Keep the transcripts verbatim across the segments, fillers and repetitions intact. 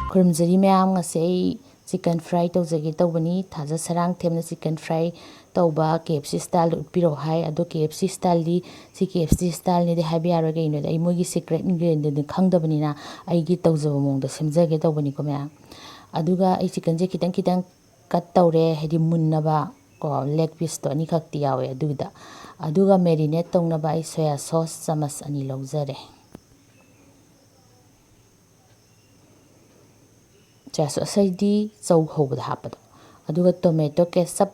ꯈꯨꯔꯨꯝꯖꯔꯤ ꯃꯌꯥꯝ, ꯉꯁꯤ ꯑꯩ chicken fry ꯇꯧꯖꯒꯦ ꯇꯧꯕꯅꯤ꯫ ꯊꯥꯖ ꯁꯔꯥꯡꯊꯦꯝꯅ chicken fry ꯇꯧꯕ K F C style ꯎꯠꯄꯤꯔꯛꯑꯣ ꯍꯥꯏ꯫ ꯑꯗꯣ K F C styleꯗꯤ ꯁꯤ K F C styleꯅꯤꯗꯤ ꯍꯥꯏꯕ ꯌꯥꯔꯣꯏ꯫ ꯀꯩꯒꯤꯅꯣꯗꯤ ꯑꯩ ꯃꯣꯏꯒꯤ secret ingredientꯗꯨ ꯈꯪꯗꯕꯅꯤꯅ ꯑꯩꯒꯤ ꯇꯧꯖꯕ ꯃꯑꯣꯡꯗ ꯁꯦꯝꯖꯒꯦ ꯇꯧꯕꯅꯤꯀꯣ ꯃꯌꯥꯝ꯫ ꯑꯗꯨꯒ ꯑꯩ chickenꯁꯦ ꯈꯤꯇꯪ ꯈꯤꯇꯪ cut ꯇꯧꯔꯦ, ꯍꯥꯏꯗꯤ ꯃꯨꯟꯅꯕ ꯀꯣ, leg pieceꯇꯣ ꯑꯅꯤꯈꯛꯇꯤ ꯌꯥꯎꯋꯦ ꯑꯗꯨꯒꯤꯗ꯫ ꯑꯗꯨꯒ marinate ꯇꯧꯅꯕ ꯑꯩ soya sauce ꯆꯥꯃꯁ ꯑꯅꯤ ꯂꯧꯖꯔꯦ꯫ Soya sauce ꯍꯥꯏꯗꯤ ꯆꯧ ꯍꯧꯕꯗ ꯍꯥꯞꯄꯗꯣ꯫ ꯑꯗꯨꯒ tomato ketchup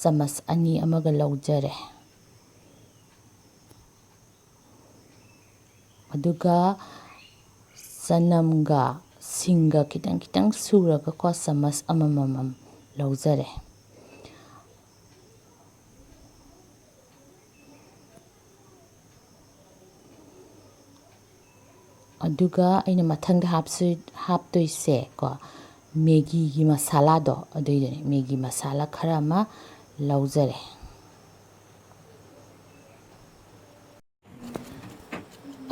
ꯆꯥꯃꯁ ꯑꯅꯤ ꯑꯃꯒ ꯂꯧꯖꯔꯦ꯫ ꯑꯗꯨꯒ ꯆꯅꯝꯒ ꯁꯤꯡꯒ ꯈꯤꯇꯪ ꯈꯤꯇꯪ ꯁꯨꯔꯒꯀꯣ, ꯆꯥꯃꯁ ꯑꯃꯃꯝ ꯂꯧꯖꯔꯦ꯫ ꯑꯗꯨꯒ ꯑꯩꯅ ꯃꯊꯪꯗ ꯍꯥꯞꯁꯨ-, ꯍꯥꯞꯇꯣꯏꯁꯦ ꯀꯣ, Maggiꯒꯤ ꯃꯁꯥꯂꯥꯗꯣ ꯑꯗꯨꯏꯗꯨꯅꯦ꯫ Maggi ꯃꯁꯥꯂꯥ ꯈꯔ ꯑꯃ ꯂꯧꯖꯔꯦ꯫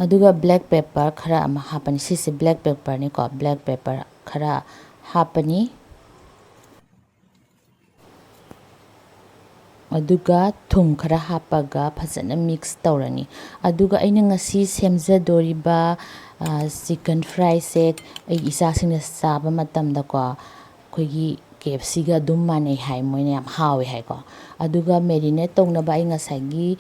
ꯑꯗꯨꯒ black pepper ꯈꯔ ꯑꯃ ꯍꯥꯞꯄꯅꯤ꯫ ꯁꯤꯁꯦ black pepperꯅꯤꯀꯣ꯫ Black pepper ꯈꯔ ꯍꯥꯞꯄꯅꯤ꯫ ꯑꯗꯨꯒ ꯊꯨꯝ ꯈꯔ ꯍꯥꯞꯄꯒ ꯐꯖꯅ mix ꯇꯧꯔꯅꯤ꯫ ꯑꯗꯨꯒ ꯑꯩꯅ ꯉꯁꯤ ꯁꯦꯝꯖꯗꯣꯔꯤꯕ, ꯑ, chicken fryꯁꯦ ꯑꯩ ꯏꯆꯥꯁꯤꯡꯅ ꯆꯥꯕ ꯃꯇꯝꯗꯀꯣ, ꯑꯩꯈꯣꯏꯒꯤ K F Cꯒ ꯑꯗꯨꯝ ꯃꯥꯟꯅꯩ ꯍꯥꯏ, ꯃꯣꯏꯅ ꯌꯥꯝ ꯍꯥꯎꯋꯦ ꯍꯥꯏꯀꯣ꯫ ꯑꯗꯨꯒ marinate ꯇꯧꯅꯕ ꯑꯩ ꯉꯁꯥꯏꯒꯤ,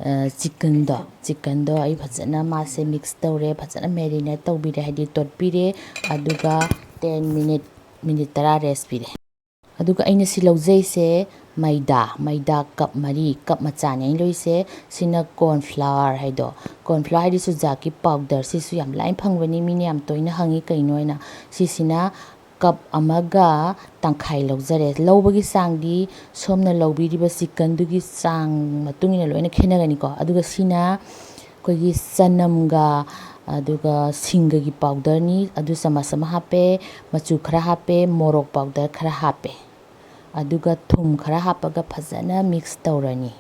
ꯑ, chickenꯗꯣ, chickenꯗꯣ ꯑꯩ ꯐꯖꯅ ꯃꯥꯁꯦ mix ꯇꯧꯔꯦ, ꯐꯖꯅ marinate ꯇꯧꯕꯤꯔꯦ, ꯍꯥꯏꯗꯤ ꯇꯣꯠꯄꯤꯔꯦ꯫ ꯑꯗꯨꯒ ten minute, minute ꯇꯔꯥ rest ꯄꯤꯔꯦ꯫ ꯑꯗꯨꯒ ꯑꯩꯅ ꯁꯤ ꯂꯧꯖꯩꯁꯦ ꯃꯩꯗꯥ, ꯃꯩꯗꯥ cup ꯃꯔꯤ, cup ꯃꯆꯥꯅꯦ ꯑꯩꯅ ꯂꯧꯔꯤꯁꯦ꯫ ꯁꯤꯅ corn flour ꯍꯥꯏꯗꯣ, corn flour ꯍꯥꯏꯗꯤ ꯆꯨꯖꯥꯛꯀꯤ powder, ꯁꯤꯁꯨ ꯌꯥꯝ ꯂꯥꯏꯅ ꯐꯪꯕꯅꯤ, ꯃꯤꯅ ꯌꯥꯝ ꯇꯣꯏꯅ ꯍꯪꯉꯤ ꯀꯩꯅꯣ ꯍꯥꯏꯅ꯫ ꯁꯤꯁꯤꯅ cup ꯑꯃꯒ ꯇꯪꯈꯥꯏ ꯂꯧꯖꯔꯦ꯫ ꯂꯧꯕꯒꯤ ꯆꯥꯡꯗꯤ ꯁꯣꯝꯅ ꯂꯧꯕꯤꯔꯤꯕ chickenꯗꯨꯒꯤ ꯆꯥꯡ ꯃꯇꯨꯡ ꯏꯟꯅ ꯂꯣꯏꯅ ꯈꯦꯠꯅꯒꯅꯤꯀꯣ꯫ ꯑꯗꯨꯒ ꯁꯤꯅ ꯑꯩꯈꯣꯏꯒꯤ ꯆꯅꯝꯒ ꯑꯗꯨꯒ ꯁꯤꯡꯒꯒꯤ powderꯅꯤ, ꯑꯗꯨ ꯆꯥꯃꯁ ꯑꯃ ꯍꯥꯞꯄꯦ, ꯃꯆꯨ ꯈꯔ ꯍꯥꯞꯄꯦ, ꯃꯣꯔꯣꯛ powder ꯈꯔ ꯍꯥꯞꯄꯦ, ꯑꯗꯨꯒ ꯊꯨꯝ ꯈꯔ ꯍꯥꯞꯄꯒ ꯐꯖꯅ mix ꯇꯧꯔꯅꯤ꯫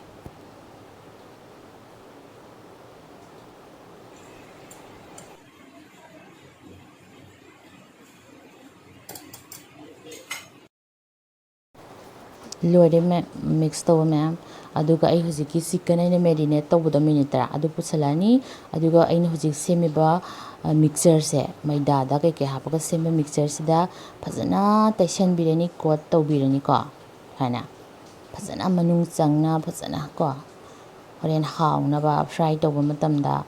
ꯂꯣꯏꯔꯦ ꯃꯦ-, mix ꯇꯧꯕ ꯃꯌꯥꯝ꯫ ꯑꯗꯨꯒ ꯑꯩ ꯍꯧꯖꯤꯛꯀꯤ chicken ꯑꯩꯅ marinate ꯇꯧꯕꯗꯣ minute ꯇꯔꯥ ꯑꯗꯨ ꯄꯨꯁꯜꯂꯛꯑꯅꯤ꯫ ꯑꯗꯨꯒ ꯑꯩꯅ ꯍꯧꯖꯤꯛ ꯁꯦꯝꯃꯤꯕ, ꯑ, mixture ꯁꯦ, ꯃꯩꯗꯥꯗ ꯀꯩꯀꯩ ꯍꯥꯞꯄꯒ ꯁꯦꯝꯕ mixture ꯁꯤꯗ ꯐꯖꯅ ꯇꯩꯁꯟꯕꯤꯔꯅꯤ, coat ꯇꯧꯕꯤꯔꯅꯤꯀꯣ꯫ ꯁꯨꯃꯥꯏꯅ ꯐꯖꯅ ꯃꯅꯨꯡ ꯆꯪꯅ ꯐꯖꯅ ꯀꯣ꯫ ꯍꯣꯔꯦꯟ ꯍꯥꯎꯅꯕ fry ꯇꯧꯕ ꯃꯇꯝꯗ,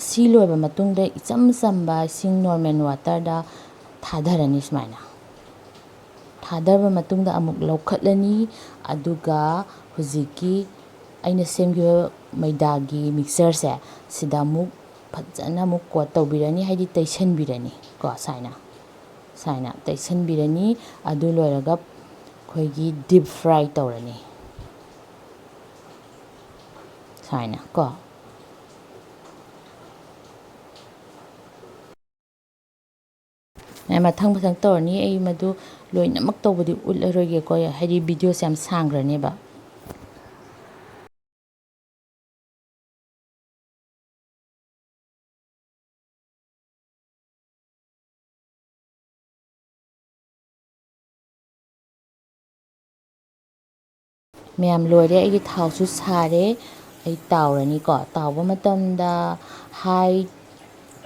ꯁꯤ ꯂꯣꯏꯕ ꯃꯇꯨꯡꯗ ꯏꯆꯝ ꯆꯝꯕ ꯏꯁꯤꯡ normal water ꯗ ꯊꯥꯗꯔꯅꯤ ꯁꯨꯃꯥꯏꯅ꯫ ꯊꯥꯗꯔꯕ ꯃꯇꯨꯡꯗ ꯑꯃꯨꯛ ꯂꯧꯈꯠꯂꯅꯤ, ꯑꯗꯨꯒ ꯍꯧꯖꯤꯛꯀꯤ ꯑꯩꯅ ꯁꯦꯝꯈꯤꯕ ꯃꯩꯗꯥꯒꯤ mixture ꯁꯦ ꯁꯤꯗ ꯑꯃꯨꯛ ꯐꯖꯅ ꯑꯃꯨꯛ coat ꯇꯧꯕꯤꯔꯅꯤ, ꯍꯥꯏꯗꯤ ꯇꯩꯁꯟꯕꯤꯔꯅꯤ ꯀꯣ, ꯁꯥꯏꯅ, ꯁꯥꯏꯅ ꯇꯩꯁꯟꯕꯤꯔꯅꯤ꯫ ꯑꯗꯨ ꯂꯣꯏꯔꯒ ꯑꯩꯈꯣꯏꯒꯤ deep fry ꯇꯧꯔꯅꯤ, ꯁꯥꯏꯅ ꯀꯣ꯫ ꯑꯦ, ꯃꯊꯪ ꯃꯊꯪ ꯇꯧꯔꯅꯤ꯫ ꯑꯩ ꯃꯗꯨ ꯂꯣꯏꯅꯃꯛ ꯇꯧꯕꯗꯤ ꯎꯠꯂꯔꯣꯏꯒꯦꯀꯣ, ꯍꯥꯏꯗꯤ video ꯁꯦ ꯌꯥꯝ ꯁꯥꯡꯈ꯭ꯔꯅꯦꯕ꯫ ꯃꯌꯥꯝ ꯂꯣꯏꯔꯦ, ꯑꯩꯒꯤ ꯊꯥꯎꯁꯨ ꯁꯥꯔꯦ꯫ ꯑꯩ ꯇꯥꯎꯔꯅꯤꯀꯣ꯫ ꯇꯥꯎꯕ ꯃꯇꯝꯗ high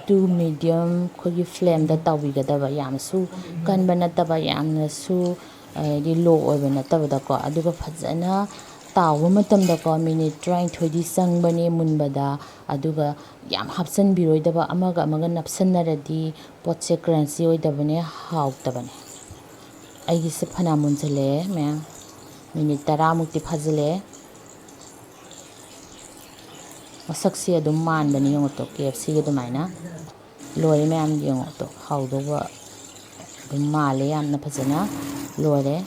to medium ꯑꯩꯈꯣꯏꯒꯤ flame ꯗ ꯇꯥꯎꯕꯤꯒꯗꯕ, ꯌꯥꯝꯅꯁꯨ ꯀꯟꯕ ꯅꯠꯇꯕ, ꯌꯥꯝꯅꯁꯨ, ꯍꯥꯏꯗꯤ, low ꯑꯣꯏꯕ ꯅꯠꯇꯕꯗꯀꯣ꯫ ꯑꯗꯨꯒ ꯐꯖꯅ ꯇꯥꯎꯕ ꯃꯇꯝꯗꯀꯣ, minute ꯇꯔꯥꯅꯤꯊꯣꯏꯗꯤ ꯆꯪꯕꯅꯦ ꯃꯨꯟꯕꯗ꯫ ꯑꯗꯨꯒ ꯌꯥꯝ ꯍꯥꯞꯆꯤꯟꯕꯤꯔꯣꯏꯗꯕ, ꯑꯃꯒ ꯑꯃꯒ ꯅꯞꯁꯟꯅꯔꯗꯤ ꯄꯣꯠꯁꯦ crunchy ꯑꯣꯏꯗꯕꯅꯦ, ꯍꯥꯎꯇꯕꯅꯦ꯫ ꯑꯩꯒꯤꯁꯦ ꯐꯅꯌꯥꯝ ꯃꯨꯟꯁꯤꯜꯂꯛꯑꯦ ꯃꯌꯥꯝ, minute ꯇꯔꯥꯃꯨꯛꯇꯤ ꯐꯥꯖꯤꯜꯂꯛꯑꯦ꯫ ꯃꯁꯛꯁꯦ ꯑꯗꯨꯝ ꯃꯥꯟꯕꯅꯤ ꯌꯦꯡꯉꯣ ꯇꯣ, KFC ꯒꯤ ꯑꯗꯨꯃꯥꯏꯅ꯫ ꯂꯣꯏꯔꯦ ꯃꯌꯥꯝ, ꯌꯦꯡꯉꯣ ꯇꯣ, ꯍꯥꯎꯗꯧꯕ ꯑꯗꯨꯝ ꯃꯥꯜꯂꯦ ꯌꯥꯝꯅ ꯐꯖꯅ꯫ ꯂꯣꯏꯔꯦ꯫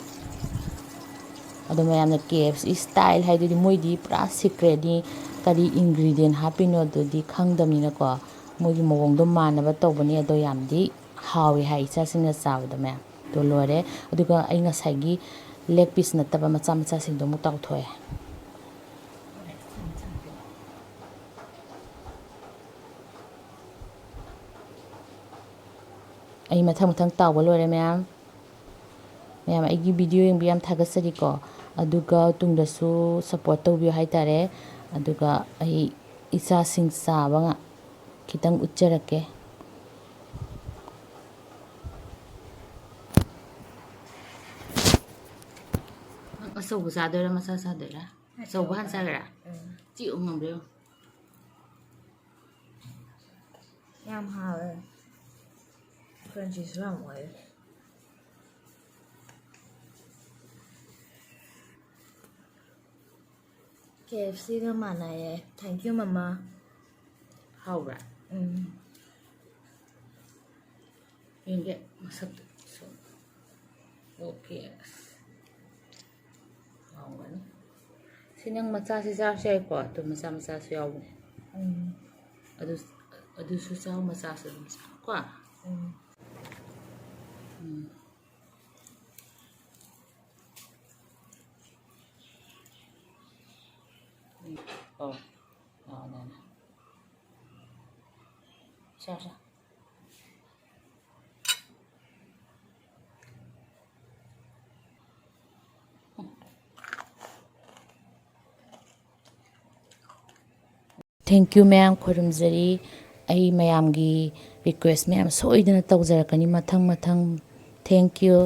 ꯑꯗꯣ ꯃꯌꯥꯝꯅ KFC style ꯍꯥꯏꯗꯨꯗꯤ ꯃꯣꯏꯗꯤ ꯄꯨꯔꯥ secret ꯅꯤ, ꯀꯔꯤ ingredient ꯍꯥꯞꯄꯤꯅꯣ ꯑꯗꯨꯗꯤ ꯈꯪꯗꯕꯅꯤꯅꯀꯣ꯫ ꯃꯣꯏꯒꯤ ꯃꯑꯣꯡꯗꯣ ꯃꯥꯟꯅꯕ ꯇꯧꯕꯅꯤ, ꯑꯗꯣ ꯌꯥꯝꯗꯤ ꯍꯥꯎꯋꯤ ꯍꯥꯏ ꯏꯆꯥꯁꯤꯡꯅ ꯆꯥꯕꯗ ꯃꯌꯥꯝ꯫ ꯑꯗꯣ ꯂꯣꯏꯔꯦ꯫ ꯑꯗꯨꯒ ꯑꯩ ꯉꯁꯥꯏꯒꯤ leg piece ꯅꯠꯇꯕ ꯃꯆꯥ ꯃꯆꯥꯁꯤꯡꯗꯣ ꯑꯃꯨꯛ ꯇꯥꯎꯊꯣꯛꯑꯦ꯫ ꯑꯩ ꯃꯊꯪ ꯃꯊꯪ ꯇꯥꯎꯕ ꯂꯣꯏꯔꯦ ꯃꯌꯥꯝ꯫ ꯃꯌꯥꯝ ꯑꯩꯒꯤ video ꯌꯦꯡꯕ ꯌꯥꯝ ꯊꯥꯒꯠꯆꯔꯤꯀꯣ꯫ ꯑꯗꯨꯒ ꯇꯨꯡꯗꯁꯨ support ꯇꯧꯕꯤꯌꯨ ꯍꯥꯏꯇꯥꯔꯦ꯫ ꯑꯗꯨꯒ ꯑꯩ ꯏꯆꯥꯁꯤꯡ ꯆꯥꯕ ꯉꯥ-, ꯈꯤꯇꯪ ꯎꯠꯆꯔꯛꯀꯦ꯫ ꯅꯪ ꯑꯆꯧꯕ ꯆꯥꯗꯣꯏꯔꯥ, ꯃꯆꯥ ꯆꯥꯗꯣꯏꯔꯥ? ꯑꯆꯧꯕ ꯍꯥꯟꯅ ꯆꯥꯒꯦꯔꯥ? ꯎꯝ꯫ ꯆꯤꯛꯎ ꯉꯝꯕ꯭ꯔꯥ ꯌꯦꯡꯉꯨ꯫ ꯌꯥꯝ ꯍꯥꯎꯋꯦ꯫ Crunchyꯁꯨ ꯌꯥꯝ ꯑꯣꯏꯌꯦ꯫ KFCꯒ ꯃꯥꯟꯅꯩꯌꯦ꯫ Thank you, ꯃꯃꯥ꯫ ꯍꯥꯎꯕ꯭ꯔꯥ? ꯎꯝ꯫ ꯌꯦꯡꯒꯦ ꯃꯁꯛꯇꯨ꯫ OK꯫ ꯑꯁ꯫ ꯍꯥꯎꯒꯅꯤ꯫ ꯁꯤ ꯅꯪ ꯃꯆꯥꯁꯤ ꯆꯥꯔꯁꯨ ꯌꯥꯏꯀꯣ꯫ ꯑꯗꯨ ꯃꯆꯥ ꯃꯆꯥꯁꯨ ꯌꯥꯎꯕꯅꯦ꯫ ꯎꯝ꯫ ꯑꯗꯨ, ꯑꯗꯨꯁꯨ ꯆꯥꯎ, ꯃꯆꯥꯁꯨ ꯑꯗꯨꯝ ꯆꯥꯎ ꯀꯣ꯫ ꯎꯝ꯫ ꯎꯝ꯫ ꯎꯝ꯫ ꯑꯧ꯫ ꯑꯧ, ꯅꯥꯅꯥ꯫ ꯆꯥꯎ, ꯆꯥꯎ꯫ Thank you ꯃꯌꯥꯝ, ꯈꯣꯏꯔꯨꯝꯖꯔꯤ꯫ ꯑꯩ ꯃꯌꯥꯝꯒꯤ request ꯃꯌꯥꯝ ꯁꯣꯏꯗꯅ ꯇꯧꯖꯔꯛꯀꯅꯤ ꯃꯊꯪ ꯃꯊꯪ꯫ Thank you꯫